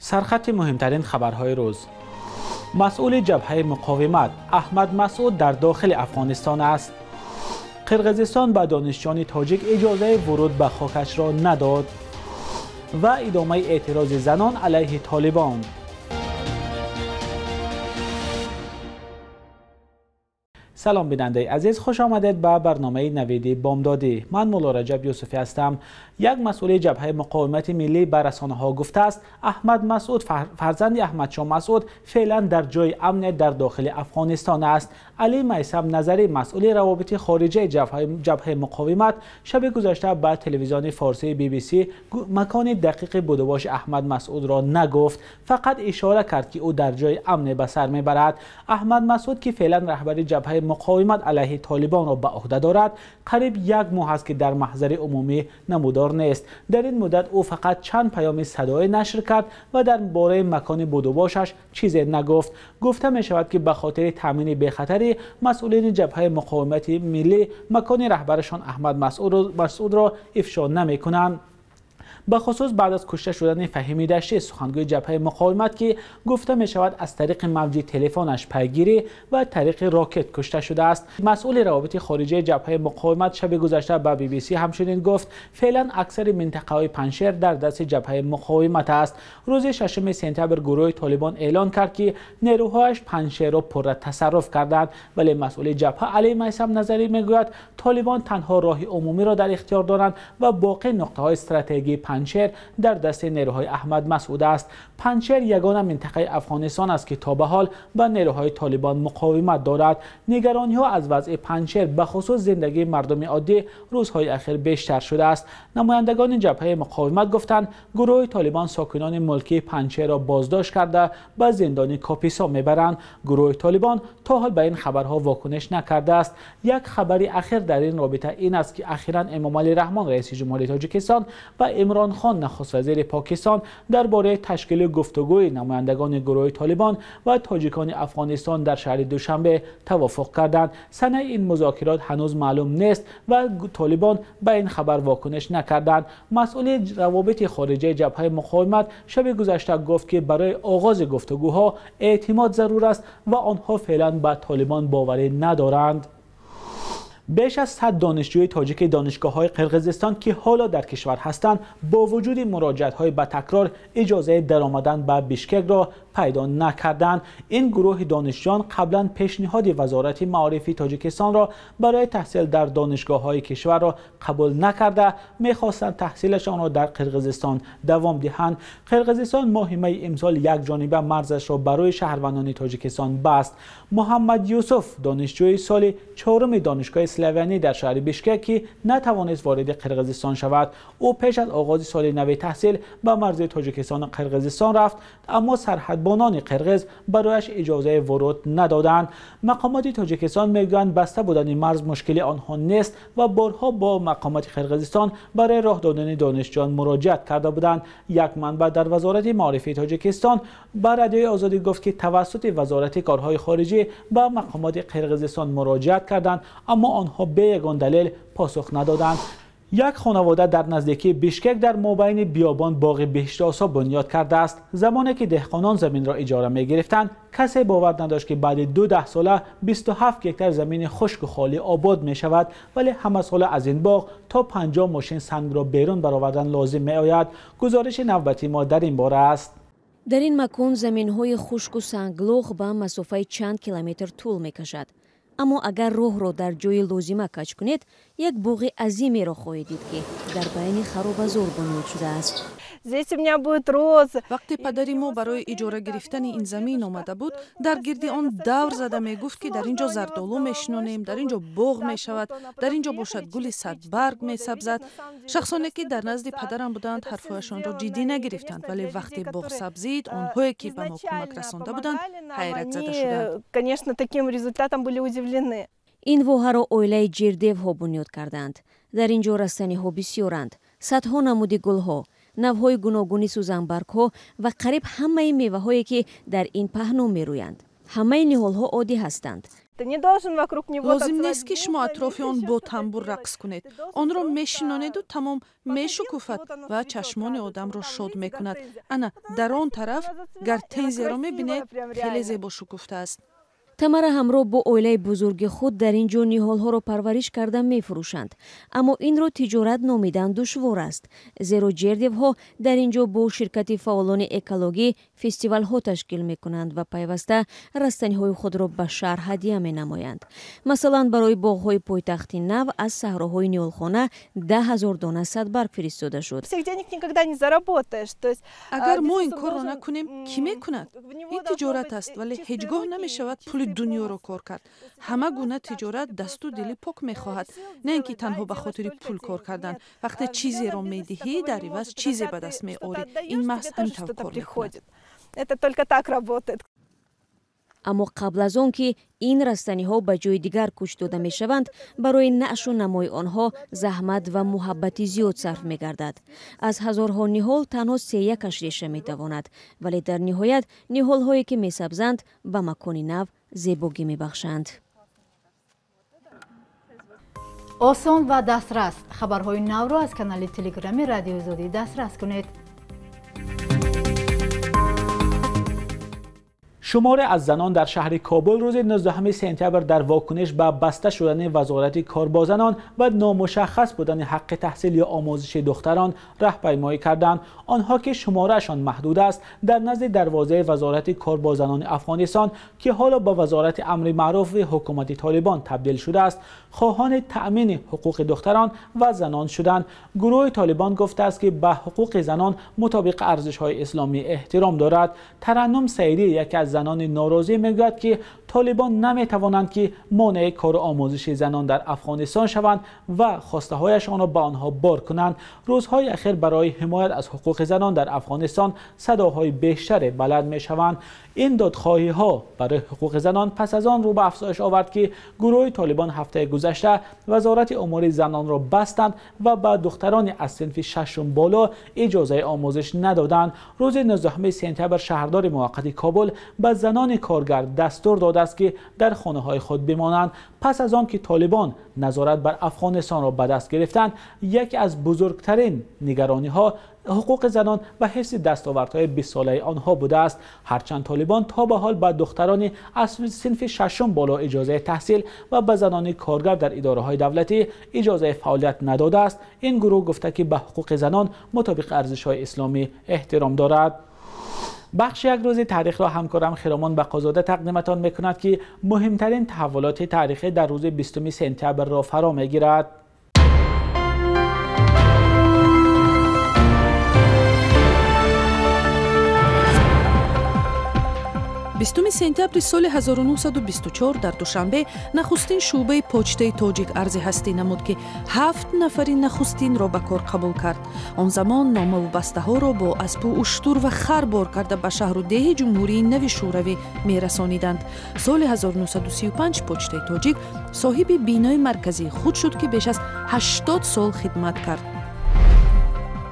Сархати муҳимтарин хабарҳои рӯз. Масъули ҷабҳаи муқовимат Аҳмад Масъуд дар дохили Афғонистон аст. Қирғизистон ба донишҷӯёни тоҷик иҷозаи вуруд ба хокашро надод. Ва идомаи эътирози занон алайҳи Толибон. Салом бинандаи азиз, хуш омадед ба барномаи Навиди Бомдодӣ. Ман Мулло Раҷаб Юсуфӣ ҳастам. Як масъули ҷабҳаи муқовимати миллӣ ба расонаҳо гуфтааст, Аҳмад Масъуд, фарзанди Аҳмадшоҳ Масъуд, феълан дар ҷои амне дар дохили Афғонистон аст. Алӣ Майсам Назарӣ, масъули равобити хориҷаи ҷабҳаи муқовимат, шаби гузашта ба телевизиони форсии BBC макони дақиқи будубоши Аҳмад Масъудро нагуфт, фақат ишора кард, ки ӯ дар ҷои амне ба сар мебарад. Аҳмад Масъуд, ки феълан раҳбари ҷабҳаи муқовимат алайҳи Толибонро ба уҳда дорад, қариб як моҳ аст, ки дар маҳзари умумӣ намудор нест. Дар ин муддат ӯ фақат чанд паёми садоӣ нашр кард ва дар бораи макони будубошаш чизе нагуфт. Гуфта мешавад, ки ба хотири таъмини бехатарӣ масъулини ҷабҳаи муқовимати миллӣ макони раҳбарашон Аҳмад Масъудро ифшо намекунанд. Бахусус баъд аз кушта шудани Фаҳими Даштӣ, сухангӯи ҷабҳаи муқовимат, ки гуфта мешавад аз тариқи мавҷи телефонаш пайгирӣ ва тариқи рокет кушта шудааст. Масъули равобити хориҷаи ҷабҳаи муқовимат шаби гузашта ба BBC ҳамчунин гуфт, феълан аксари минтақаҳои Панҷшер дар дасти ҷабҳаи муқовимат аст. Рӯзи 6 сентябр гурӯҳи Толибон эълон кард, ки нерӯҳояш Панҷшерро пурра тасарруф карданд, вале масъули ҷабҳа Алӣ Майсам Назарӣ мегӯяд, Толибон танҳо роҳи умумиро дар ихтиёр доранд ва боқӣ нуқтаҳои стратегии Панҷшер дар дасти нерӯҳои Аҳмад Масъуд аст. Панҷшер ягона минтақаи Афғонистон аст, ки то ба ҳол ба нерӯҳои Толибон муқовимат дорад. Нигаронӣҳо аз вазъи Панҷшер, бахусус зиндагии мардуми оддӣ, рӯзҳои ахир бештар шудааст. Намояндагони ҷабҳаи муқовимат гуфтанд, гурӯҳи Толибон сокинони мулкии Панҷшерро боздошт карда ба зиндони Кописо мебаранд. Гурӯҳи Толибон то ҳол ба ин хабарҳо вокуниш накардааст. Як хабари ахир дар ин робита ин аст, ки ахиран Эмомалӣ Раҳмон, раиси ҷумҳури Тоҷикистон, ва Имрон Хон, нахуствазири Покистон, дар бораи ташкили гуфтугӯи намояндагони гурӯҳи Толибон ва тоҷикони Афғонистон дар шаҳри Душанбе тавофуқ карданд. Санаи ин музокирот ҳанӯз маълум нест ва Толибон ба ин хабар вокуниш накарданд. Масъули равобити хориҷаи ҷабҳаи муқовимат шаби гузашта гуфт, ки барои оғози гуфтугӯҳо эътимод зарур аст ва онҳо феълан ба Толибон боварӣ надоранд. Беш аз 100 донишҷӯи тоҷики донишгоҳҳои Қирғизистон, ки ҳоло дар кишвар ҳастанд, бо вуҷуди муроҷиатҳои ба такрор иҷозаи даромадан ба Бишкекро пайдо накарданд. Ин гурӯҳи донишҷӯён қаблан пешниҳоди Вазорати маорифи Тоҷикистонро барои таҳсил дар донишгоҳҳои кишварро қабул накарда, мехостанд таҳсилашонро дар Қирғизистон давом диҳанд. Қирғизистон моҳи майи имсол якҷониба марзашро барои шаҳрвандони Тоҷикистон баст. Муҳаммад Юсуф, донишҷӯи соли чоруми донишгоҳи Славянӣ дар шаҳри Бишкек, ки натавонист вориди Қирғизистон шавад. Ӯ пеш аз оғози соли нави таҳсил ба марзи Тоҷикистону Қирғизистон рафт, аммо сарҳадбонони қирғиз барояш иҷозаи вуруд надоданд. Мақомоти Тоҷикистон мегӯянд, баста будани марз мушкили онҳо нест ва борҳо бо мақомоти Қирғизистон барои роҳ додани донишҷӯён муроҷиат карда буданд. Як манбаъ дар Вазорати маорифи Тоҷикистон ба Радиои Озодӣ гуфт, ки тавассути Вазорати корҳои хориҷӣ ба мақомоти Қирғизистон муроҷиат карданд, аммо онҳо бе ягон далел посух надоданд. Як хонавода дар наздикии Бишкек дар мобайни биёбон боғи биҳиштосо бунёд кардааст. Замоне ки деҳқонон заминро иҷора мегирифтанд, касе бовар надошт, ки баъди 12 сола 27 гектар замини хушку холӣ обод мешавад, вале ҳамасола аз ин боғ то 50 мошин сангро берун баровардан лозим меояд. Гузориши навбати мо дар ин бора аст. Дар ин макон заминҳои хушку санглох ба масофаи чанд километр тӯл мекашад. Аммо агар роҳро дар ҷои лозима каҷ кунед, як боғи азимеро хоҳед дид, ки дар байни харобазор бунёд шудааст. Вақте падари мо барои иҷора гирифтани ин замин омада буд, дар гирди он давр зада мегуфт, ки дар ин ҷо зардолу мешинонем, дар ин ҷо боғ мешавад, дар ин ҷо бошад гули садбарг месабзад. Шахсоне ки дар назди падарам буданд, ҳарфҳояшонро ҷиддӣ нагирифтанд, вале вақте боғ сабзид, онҳое ки ба мо кӯмак расонда буданд, ҳайратзада шуданд. Ин воҳаро оилаи Ҷердевҳо бунёд карданд. Дар ин ҷо растаниҳо бисёранд, садҳо намуди гулҳо, навъҳои гуногуни сӯзанбаргҳо ва қариб ҳамаи меваҳое, ки дар ин паҳно мерӯянд. Ҳамаи ниҳолҳо оддӣ ҳастанд. Лозим нест, ки шумо атрофи он бо тамбур рақс кунед. Онро мешинонеду тамом мешукуфад ва чашмони одамро шод мекунад. Ана дар он тараф гортензияро мебинед, хеле зебо шукуфтааст. Тамара ҳамроҳ бо оилаи бузурги худ дар ин ҷо ниҳолҳоро парвариш карда мефурӯшанд. Аммо инро тиҷорат номидан душвор аст, зеро Ҷердевҳо дар ин ҷо бо ширкати фаъолони экологӣ фестивалҳо ташкил мекунанд ва пайваста растаниҳои худро ба шаҳр ҳадия менамоянд. Масалан, барои боғҳои пойтахти нав аз саҳроҳои ниҳолхона 10 000 дона садбарг фиристода шуд. Агар мо ин корро накунем, кӣ мекунад? Ин тиҷорат аст, вале ҳеҷ гоҳ намешавад пули дунёро кор кард. Ҳама гуна тиҷорат дасту дили пок мехоҳад, на ин ки танҳо ба хотири пул кор кардан. Вақте чизеро медиҳӣ, дар иваз чизе ба даст меорӣ. Ин маҳз ҳамин тавр кор мекунад. Аммо қабл аз он ки ин растаниҳо ба ҷои дигар кӯч дода мешаванд, барои наъшу намои онҳо заҳмат ва муҳаббати зиёд сарф мегардад. Аз ҳазорҳо ниҳол танҳо сеякаш реша метавонад, вале дар ниҳоят ниҳолҳое ки месабзанд, ба макони нав зебогӣ мебахшанд. Осон ва дастрас хабарҳои навро аз канали Телеграми Радиои Озодӣ дастрас кунед. Шуморе аз занон дар шаҳри Кобул рӯзи 19 сентябр дар вокуниш ба баста шудани вазорати кор бо занон ва номушаххас будани ҳаққи таҳсил ё омӯзиши духтарон раҳпаймоӣ карданд. Онҳо, ки шумораашон маҳдуд аст, дар назди дарвозаи вазорати кор бо занони Афғонистон, ки ҳоло ба вазорати амри маъруфи ҳукумати Толибон табдил шудааст, хоҳони таъмини ҳуқуқи духтарон ва занон шуданд. Гурӯҳи Толибон гуфтааст, ки ба ҳуқуқи занон мутобиқи арзишҳои исломӣ эҳтиром дорад. Тараннум Саидӣ, яке аз занони норозӣ, мегӯяд, ки Толибон наметавонанд, ки монеи кору омӯзиши занон дар Афғонистон шаванд ва хостаҳояшонро ба онҳо бор кунанд. Рӯзҳои ахир барои ҳимоят аз ҳуқуқи занон дар Афғонистон садоҳои бештаре баланд мешаванд. Ин додхоҳиҳо барои ҳуқуқи занон пас аз он рӯ ба афзоиш овард, ки гурӯҳи Толибон ҳафтаи гузашта вазорати умури занонро бастанд ва ба духтарони аз синфи шашум боло иҷозаи омӯзиш надоданд. Рӯзи 19 сентябр шаҳрдори муваққати Кобул ба занони коргар дастур додааст, ки дар хонаҳои худ бимонанд. Пас аз он ки Толибон назорат бар Афғонистонро ба даст гирифтанд, яке аз бузургтарин нигарониҳо ҳуқуқи занон ва ҳифзи дастовардҳои бистсолаи онҳо будааст. Ҳарчанд Толибон то ба ҳол ба духтарони аз синфи шашум боло иҷозаи таҳсил ва ба занони коргар дар идораҳои давлатӣ иҷозаи фаъолият надодааст, ин гурӯҳ гуфта, ки ба ҳуқуқи занон мутобиқи арзишҳои исломӣ эҳтиром дорад. Бахши як рӯзи таърихро ҳамкорам Хиромон Бақозода тақдиматон мекунад, ки муҳимтарин таҳаввулоти таърихӣ дар рӯзи 20 сентябрро фаро мегирад. 20 сентябри соли 1924 дар Душанбе нахустин шӯъбаи Почтаи Тоҷик арзи ҳастӣ намуд, ки ҳафт нафари нахустинро ба кор қабул кард. Он замон номаву бастаҳоро бо аспу уштур ва хар бор карда ба шаҳру деҳи ҷумҳурии нави Шӯравӣ мерасониданд. Соли 1935 Почтаи Тоҷик соҳиби бинои марказии худ шуд, ки беш аз 80 сол хидмат кард.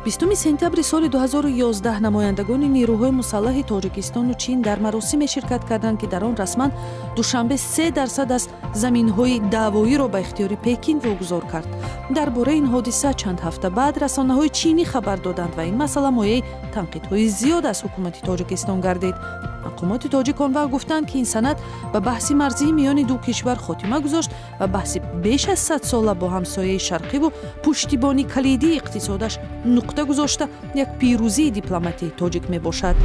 20 сентябри соли 2011 намояндагони нерӯҳои мусаллаҳи Тоҷикистону Чин дар маросиме ширкат карданд, ки дар он расман Душанбе 3% аз заминҳои даъвоиро ба ихтиёри Пекин вогузор кард. Дар бораи ин ҳодиса чанд ҳафта баъд расонаҳои чинӣ хабар доданд ва ин масъала мояи танқидҳои зиёд аз ҳукумати Тоҷикистон гардид. Мақомоти тоҷик он вақт гуфтанд, ки ин санад ба баҳси марзии миёни ду кишвар хотима гузошт ва баҳси беш аз 100 сола бо ҳамсояи шарқиву пуштибони калидии иқтисодаш нуқта гузошта, як пирӯзии дипломатии тоҷик мебошад.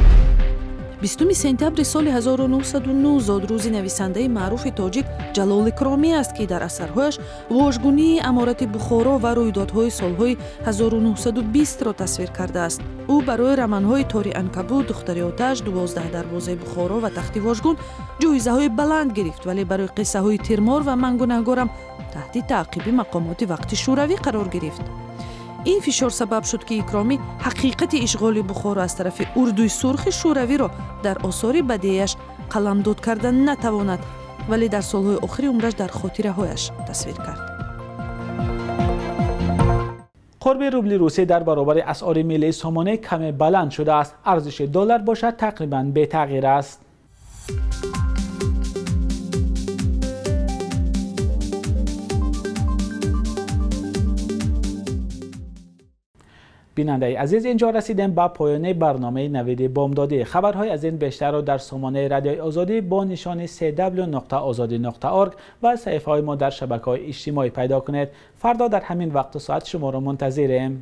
20 сентябри соли 1909 зодрӯзи нависандаи маъруфи тоҷик Ҷалол Икромӣ аст, ки дар асарҳояш вожгунии аморати Бухоро ва рӯйдодҳои солҳои 1920-ро тасвир кардааст. Ӯ барои романҳои Тори анкабут, Духтари оташ, 12 дарвозаи Бухоро ва Тахти вожгун ҷоизаҳои баланд гирифт, вале барои қиссаҳои Тирмор ва Ман гунаҳгорам таҳти таъқиби мақомоти вақти Шӯравӣ қарор гирифт. Ин фишор сабаб шуд, ки Икромӣ ҳақиқати ишғоли Бухоро аз тарафи Урдуи Сурхи Шӯравиро дар осори бадеяш қаламдод карда натавонад, вале дар солҳои охири умраш дар хотираҳояш тасвир кард. Қурби рубли русӣ дар баробари асъори миллии сомонӣ каме баланд шудааст. Арзиши доллар бошад, тақрибан бетағйир аст. Бинандаи азиз, инҷо расидем ба поёни барномаи Навиди Бомдодӣ. Хабарҳои аз ин бештарро дар сомонаи Радиои Озодӣ бо нишони cw.ozodi.org ва саҳифаҳои мо дар шабакаҳои иҷтимоӣ пайдо кунед. Фардо дар ҳамин вақту соат шуморо мунтазирем.